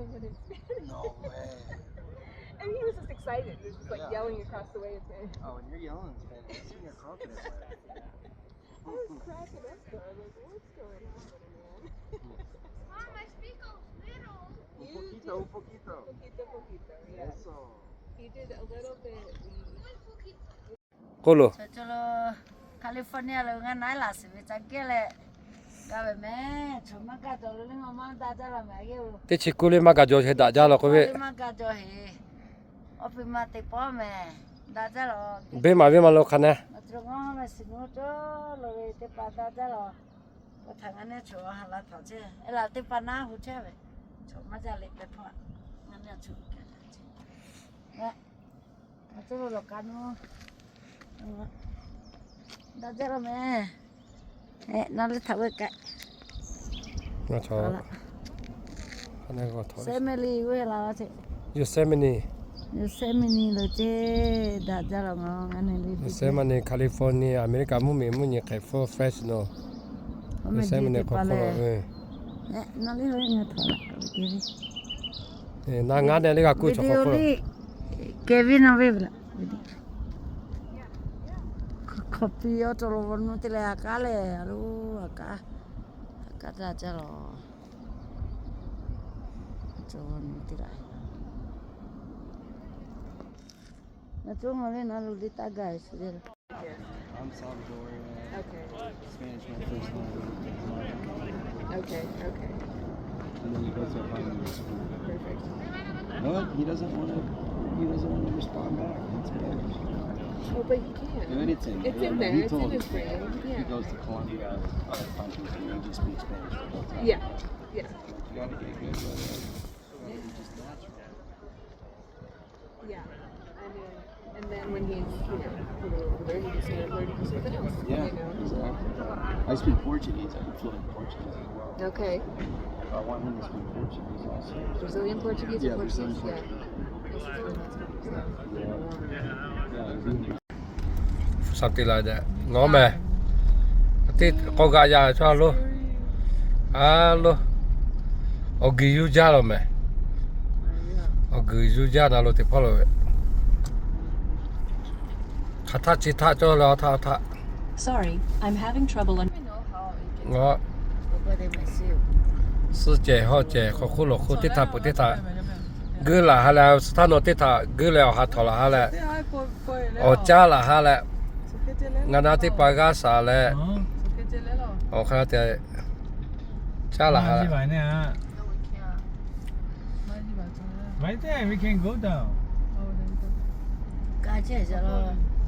No way. And he was just excited. He was just like, yeah, yelling across the way to me. Oh, when you're yelling in Spanish, it's in your confidence. I was cracking up though. I was like, what's going on, man? Mom, I speak a little. Un poquito, un poquito. Poquito, poquito, yeah. Eso. He did a little bit. K'oˆ lo. California lo ngaˬ na laˬ shiˍ ve ca geh leh, ga ve meh, chaw maˇ gaˬ jaw lo le, maˇ maˇ daꞈ jaˇ law meh. Teˇ chi kuˇ le maˇ gaˬ jaw hk'e daꞈ jaˇ law k'oˆ ve. Maˇ gaˬ jaw hk'e, awˬ pi ma teˇ pawˆ meh, daꞈ jaˇ law. Beˇ maˍ ve maˇ lo hk'a na. Ngaˬ cawˬ ngaˬ ve shiˍ nu cawˬ lo ve teˇ hpaˍ daꞈ jaˇ law. K'o htaꞈ ngaˬ neˇ chaw ha la htaꞈ chehˇ, e laˬ teˇ hpaˍ naˉ hu chehˇ ve, chaw maˇ jaˇ le pehˇ hpaˇ, ngaˬ neˇ chaw Daꞈ jaˇ law meh. Naˉ le htaꞈ ve kaꞈ. Yosemite ve la ce. Yosemite. Yosemite lo ce. Daꞈ jaˇ law ngaˬ, ngaˬ neˇ le. Yosemite, California, America mvuhˇmiˬ mvuhˇ nyi hk'e full fresh no. Yosemite k'o k'o. Naˉ le ngaˬ htaꞈ la. Naˉ ngaˬ neˇ le g'a kuˇ chaw k'o k'o. Kevin na ve la. Hk'aw pi awˬ cawˬ lo nu te leh a kaˉ leh a lo, a kaˉ, a kaˉ daꞈ jaˇ law. Cawˬ nu te la. Na cawˬ ngaˬ le na lo le taˇ gaˬ suh le. I'm Salvadorian. Okay. Spanish my first language. Okay, okay. And then he goes to Harmony School. Perfect. What? He doesn't want to. He doesn't want to respond back. It's Spanish. Oh, but he can. If anything, it's in there. It's in his brain. Yeah. He goes to Columbia, other countries, and they just speak Spanish the whole time. Yeah. Yeah. You gotta get good with it. It's just natural. Yeah. I mean, and then when he's, you know, a little older, he can start learning something else. Yeah, you know? Exactly. I speak Portuguese. I can fluent Portuguese as well. Okay. I want him to speak Portuguese also. Brazilian Portuguese or Portuguese? Yeah, Brazilian Portuguese. Yeah. Something like that. Ngaˬ meh. Teˇ k'aw g'aꞈ yaˇ chaw lo. A lo. Awˬ guiˬ yuˇ jaˇ law meh. Awˬ guiˬ yuˇ jaˇ na lo teˇ hpawˇ lo ve. Hk'aˬ htaˆ chi htaˆ cawˇ leh a htaˆ a htaˆ. Sorry, I'm having trouble. Ngaˬ suh cehˬ hawˆ cehˬ hk'aw hk'oˆ lawˬ hk'oˆ teˇ htaꞈ peuˬ teˇ htaꞈ guiˇ laˬ ha leh, suh htaˇ nawˬ teˇ htaꞈ guiˇ leh awˬ ha htawꞈ laˬ ha leh, awˬ caˇ laˬ ha leh, ngaˬ na teˇ pa g'aˇ shaˍ leh, awˬ hk'a te caˇ laˬ ha leh. Right there, we can go down.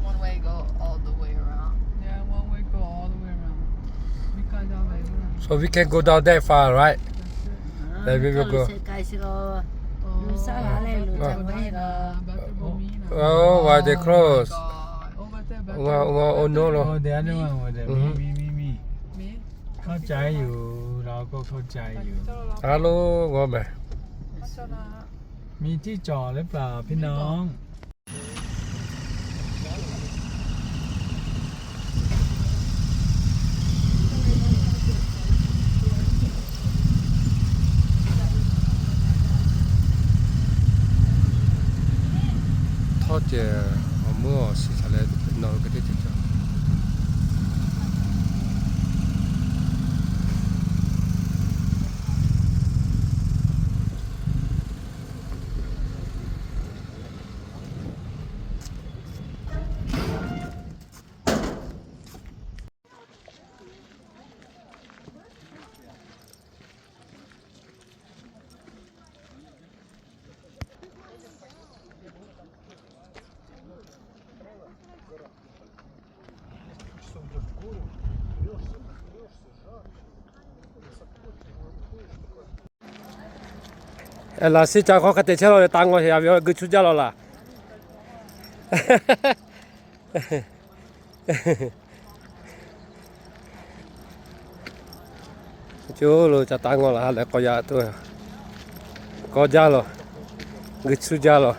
One way go all the way around. Yeah, one way go all the way around. So we can go down that far, right? Then we will go. Oh, why they close? Oh no, no. Oh, the other one over there. Me, me, me, me. เข้าใจอยู่ เราก็เข้าใจอยู่ Hello, ngaˬ meh. Mi tiˇ cawˬ le pa pi naw. Htawˇ cehˬ awˬ meuˇ awˬ shiˍ htaꞈ leh nawˬ hui hk'e teˇ ceuˬ cawˬ. Laꞈ shiˉ ca hk'aw hk'a te chehˇ law, taˇ ngaw heˍ a ve g'uiˬ chuˇ jaˇ law laˬ. Cuˇ lo ca taˇ ngaw laˬ ha leh k'aw yaꞈ tuˬ, k'aw jaˇ laˬ, g'uiˬ chuˇ jaˇ laˬ,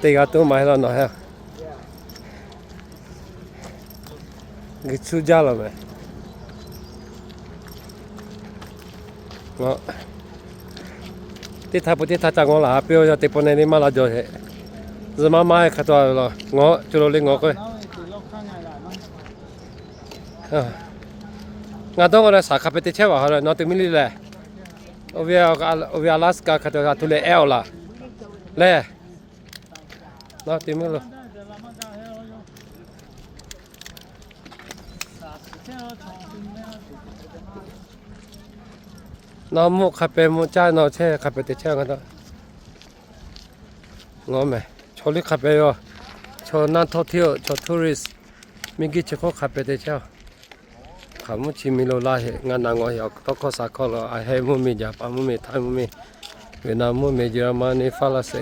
teˇ g'aˇ tuˬ maˇ heˆ law nawˬ heˆ. G'uiˬ chuˇ jaˇ laˬ meh. Ngaˬ Teˇ htaˇ peuˬ teˇ htaˇ ca ngawˬ laˬ ha piˇ-oˬ, yaˇ teˇ pawˆ ne le maˇ la jaw heˆ. Zuhꞈ maˇ maˇ-e hk'a taw lo, ngawˬ co lo le ngawˬ k'o. Ngaˬ dawˇ k'o leh shaˍ hk'a peu-eˬ te chehˇ ve ha leh nawˬ te miˇ liˇ leh. Oˇ ve Alaska hk'a taw ha tuˬ leh ehˉ-oˬ laˬ leh. Nawˬ te miˇ lo. Nawˬ mvuhˇ hk'a peu-eˬ mvuhˇ caˇ nawˬ chehˇ hk'a peu-eˬ te chehˇ ngaˬ dawˇ. Ngawˬ mehˬ chaw liˇ hk'a peu-eˬ yoˬ. Chaw naˇ htawˇ htiˇ-oˬ, chaw tourist, miˬ guiˇ chi hk'oˆ hk'a peu-eˬ te chehˇ-oˬ. Hk'aˬ mvuhˇ chi miˬ lo laˇ heˆ, ngaˬ naˬ ngawˬ heˆ, tawˇ hkawˇ shaˍ hkawˇ lo, a heh mvuhˇ miˬ, Jaˍpaˍ mvuhˇ miˬ, Htaiˇ mvuhˇ miˬ, Vietnam mvuhˇ miˬ, Germany, Falaˍse.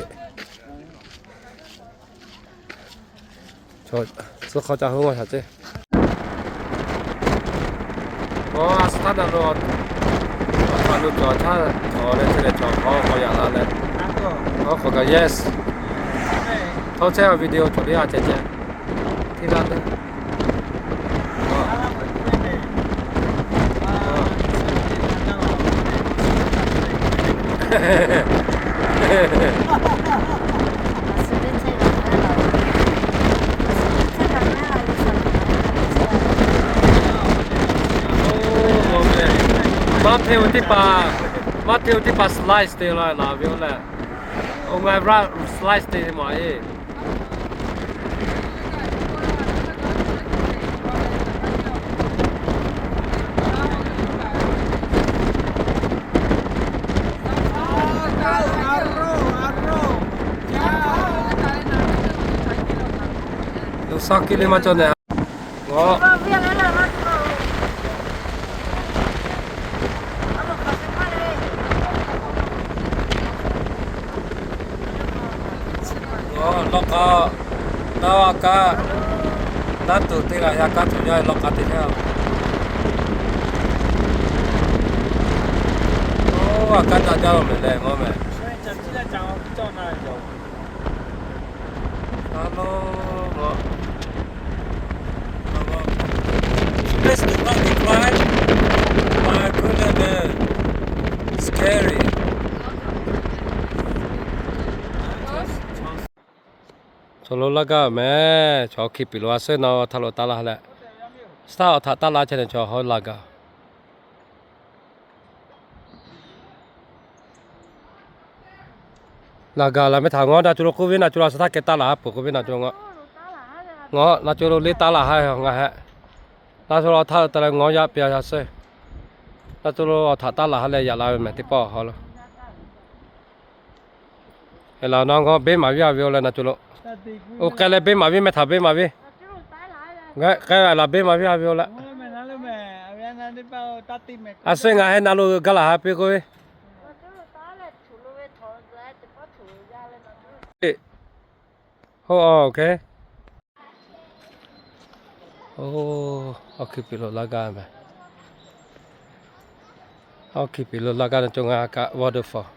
Tcuh hk'aw ca hu maˇ shaˍ ceˇ. K'o a suhˍ htaˇ na lo, a htaꞈ lo cawˬ htaˇ cawˬ leh chi lehˬ cawˬ k'aw k'aw yaꞈ la leh, k'aw k'aw kaꞈ yes. Htawˇ chehˇ a video cawˬ teˇ g'aˇ ceh ceh. Teˇ g'aˇ teˇ Maˇ hteˇ ve teˇ hpaˍ, maˇ hteˇ ve teˇ hpaˍ slice te la laˬ ve-oˬ leh, oˇ ngaˬ hui slice te maˬ e. Lo saˍ kiˆ le maˇ cawˬ neh. Ngaˬ Ngaˬ lawˇ k'a, naˇ a kaˇ, naˉ tuˬ teˇ g'aˇ yaˇ kaˇ tuˬ yaˇ lawˇ k'a te chehˇ-oˬ. Oˇ, a kaˇ daꞈ jaˇ-oˬ mehˍ leh ngaˬ mehˍ. Hello, ngaˬ. Please do not decline. My goodness, man. Scary. Chaw lo laˇ gaˇ mehˍ, chaw hkiˇ piˍ lo a suhˉ naw htaꞈ lo taˇ laˇ leh, suhˉ htaˇ awˬ htaꞈ taˇ laˇ chehˇ neh chaw hawˉ laˇ gaˇ. Laˬ gaˬ laˬ mehˍ htaꞈ ngaˬ na co lo k'oˆ ve na co lo a suhˉ htaˇ keh taˇ laˇ ha peuˬ k'oˆ ve na co lo ngaˬ. Ngaˬ na co lo le taˇ laˇ ha ngaˬ hehꞈ. Na co lo awˬ htaꞈ taˇ leh ngaˬ yaˇ pia ya suhˉ. Na co lo awˬ htaꞈ taˇ laˇ ha leh yaꞈ la ve mehˍ teˇ pawˆ haw lo. Eˬ laˬ na ngaˬ beˇ maˍ viˉ a ve-oˬ leh na co lo. Oˇ k'ai leh beˇ maˍ viˉ mehˍ htaꞈ beˇ maˍ viˉ. K'ai laˬ beˇ maˍ viˉ a ve-oˬ leh. A suhˉ ngaˬ hehꞈ na lo gaˇ laˬ ha piˇ k'oˆ ve. Oˇ, okay. Oˇ, awˬ hkiˇ piˍ lo laˇ gaˇ mehˍ. Awˬ hkiˇ piˍ lo laˇ gaˇ na co ngaˬ a kaꞈ waterfall.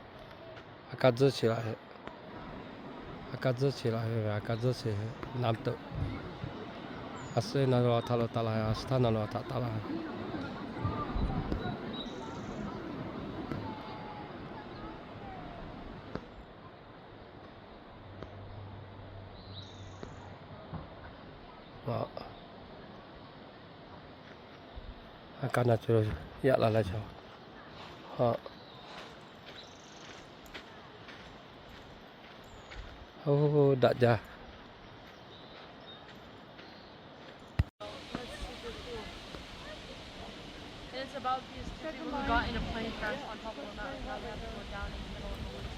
A kaˇ tzuhˇ chi laˬ ve, a kaˇ tzuhˇ chi laˬ ve, a kaˇ tzuhˇ chi ve, naˉ tuˬ. A suhˉ na lo htaꞈ lo taˇ laˇ, a suhˉ htaˇ na lo htaꞈ taˇ laˇ. A kaˇ na co yaꞈ la leh chaw. Oˇ, daꞈ jaˇ. And it's about these two people who got in a plane crash on top of a mountain. Now they have to go down in the middle of the woods.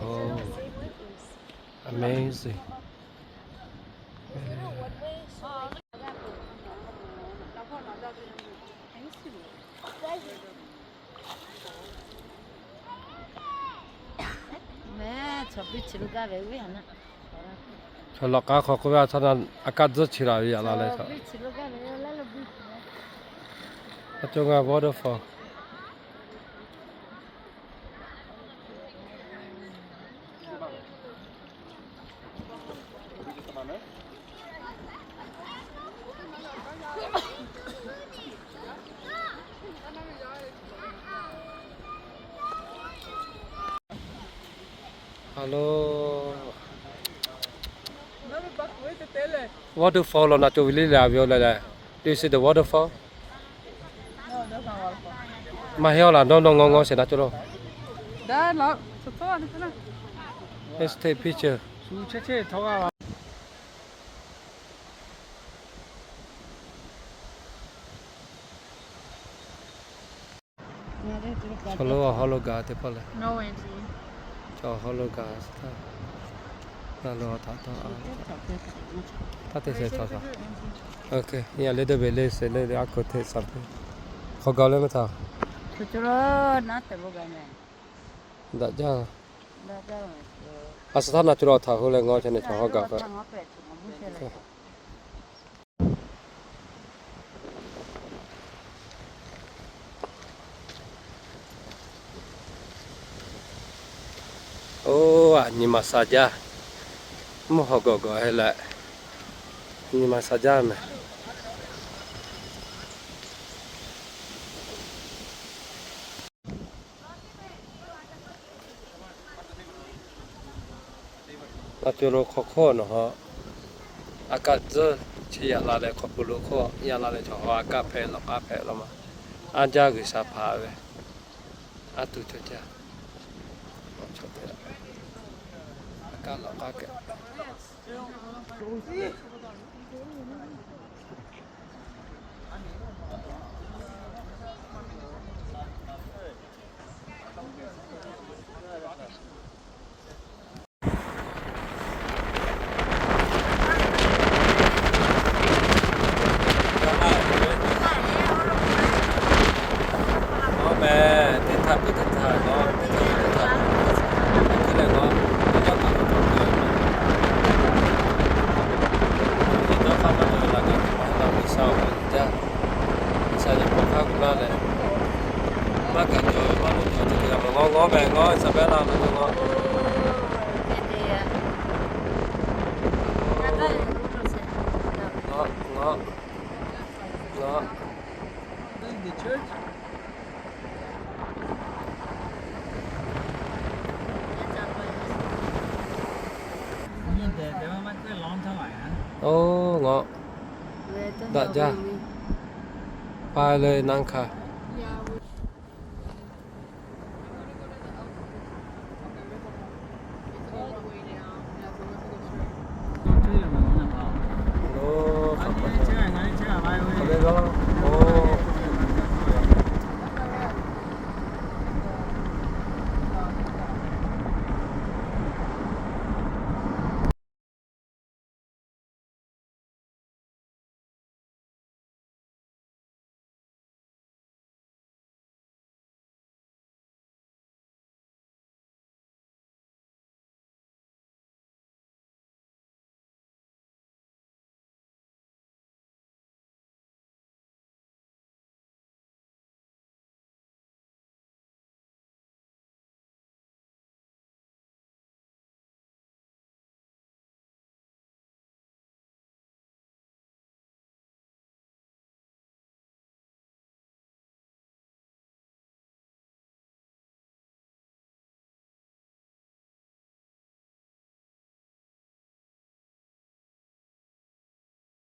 Oh, amazing. Mehˍ, chaw biˇ chi lo gaˇ ve ve a na. Chaw lawꞈ k'a hk'aw k'oˆ ve a htaˇ na, a kaˇ tzuhˇ chi laˬ ve yaꞈ la leh chaw. Biˇ chi lo gaˇ ve leh lo biˇ chi. A co ngaˬ waterfall. Hello. Waterfall lo na co ve le la ve o le le. Do you see the waterfall? Maˇ heˆ aˬ laˬ, dawˇ nawˇ ngawˇ ngawˇ sheˍ na co lo. Let's take picture. Chaw lo awˬ hawˉ lo gaˬ teˇ hpawˇ lehˬ, chaw awˬ hawˉ lo gaˬ htaˇ, na lo htaꞈ taˇ a, taˇ te shehˍ htaꞈ shaˍ. Yaˇ le deˇ ve le sheˍ le le a hk'o hteˇ shaˍ piˇ. Hk'aw gaˬ le mvuhˇ htaˇ, daꞈ jaˇ. A suh htaˇ na co lo htaꞈ hu leh ngawˇ ca neh chaw hawˉ gaˬ k'o. Oˇ, a nyi ma sha jaˇ. Mvuhˇ haw gawˬ gawˬ he leh, nyi ma sha jaˇ mehˍ. A co lo hk'aw hk'oˆ nawˬ ha, a kaˆ tcuhˇ chi yaꞈ la leh hk'aw pu lo hk'oˆ yaꞈ la leh chaw ha a kaˆ hpehꞈ lawꞈ k'aˉ hpehꞈ law ma. A jaˇ G'uiˬsha hpaˍ ve, a tuˬ cawˬ jaˇ. A kaˆ lawꞈ k'aˉ kehˬ. Mehˍ teˇ htaˇ peuˬ teˇ htaˇ g'awˇ, teˇ htaˇ peuˬ teˇ htaˇ, a hk'e leh g'awˇ, a cawˇ taˍ lo cawˬ ve, yawˇ hk'aˇ maˇ cawˬ ve laꞈ kaꞈ teˇ hpaˍ htaꞈ G'uiˬsha awˬ hk'aw jaˇ. G'uiˬsha yaꞈ k'aw hk'aˇ gu laˇ leh, maˇ kaꞈ cawˬ ve maˇ loˍ cawˬ ve teˇ hkui g'a mawˬ. Ngawˇ ngawˇ mehˍ, ngawˇ Isabella mehˍ, ngawˇ ngawˇ, ngawˇ ngawˇ ngawˇ. Oˇ, ngawˇ daꞈ jaˇ. Pai le naˇ hkanˍ.